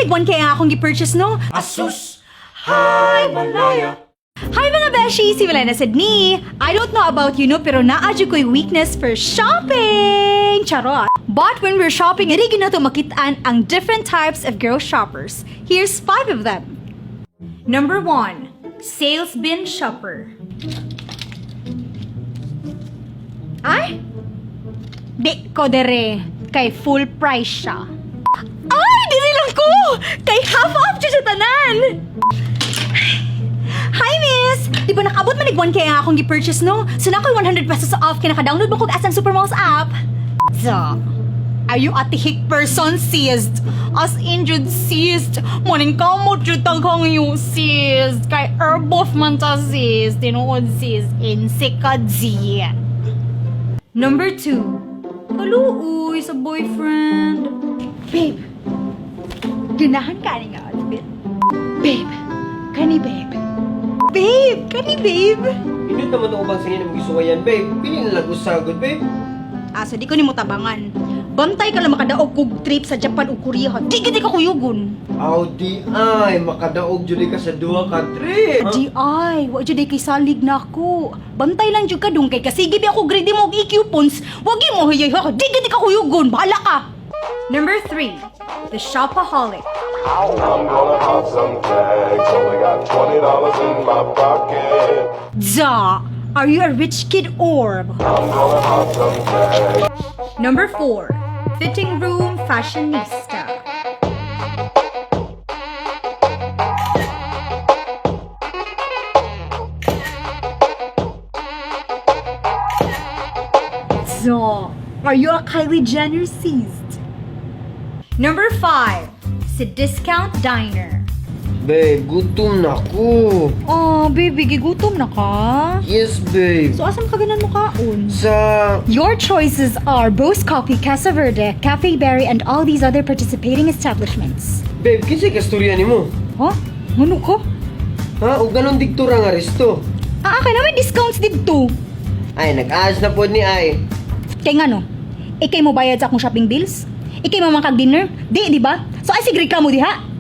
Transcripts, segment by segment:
man 1K ang akong gi-purchase, no? Asus! Hi, Malaya! Hi, mga beshi! Si Milena Sydney! I don't know about you, no, pero naa jud ko'y weakness for shopping! Charot! But when we're shopping, diri na to makitaan ang different types of girl shoppers. Here's five of them. Number one, sales bin shopper. Ay! Di ko dere. Kay full price siya. Ay! Dili lang ko! Kay half off siya sa tanan! Hi, miss! Di ba nakaabot man 1K ang akong gi-purchase, no? So na ako'y 100 pesos off kay naka-download mo kog SM Supermalls app. So, are you a tihik person, sis? As in, jud, sis. Morning ka mo, jud, taghang you, sis. Kay herbof man ta, sis. Tinuod, sis. Insik ka, di. Number two. Kaluoy sa boyfriend. Babe, ganahan ka ani nga outfit? Babe, kani babe. Babe, kani babe. Init naman ako bang singin ang gisuwayan, babe? Pili na lang usagod, babe. Ah, so di ko nimo tabangan. Bantay ka lang makadaog kog trip sa Japan ug Korea. Di gid ka kuyugon. Aw, di ay, makadaog jud ka sa duha ka trip. Di ay, wa jud kay salig na ako. Bantay lang jud ka dong kay kasige bi ako grade mo og e-coupons. Wag mo hayay ha. Di gid ka kuyugon. Bahala ka. Number 3, the shopaholic. I'm gonna pop some tags. Only got $20 in my pocket. Da, are you a rich kid orb? I'm gonna pop some tags. Number 4, fitting room fashionista. So, are you a Kylie Jenner seized? Number 5, si discount diner. Babe, gutom na ko. Oh, baby, gigutom na ka? Yes, babe. So, asam ka ganan mo kaon? Sa. Your choices are Bose Coffee, Casa Verde, Cafe Berry, and all these other participating establishments. Babe, kinsay kasturya nimo? Huh? Ano ko? Ha? Og ganon diktura nga resto? Ah, kay naman discounts dito. Ay, nag-aas na pod ni ay. Kay nga no, ikay mo bayad sa akong shopping bills? Ikay mo kag dinner? Di, di ba? So ay sige reklamo diha.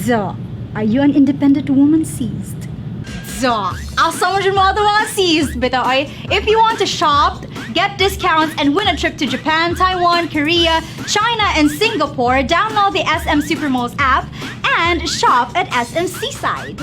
So, are you an independent woman seized? So, asa mo dyan mga mga seized? Bitaw ay, if you want to shop, get discounts, and win a trip to Japan, Taiwan, Korea, China, and Singapore, download the SM Supermalls app and shop at SM Seaside.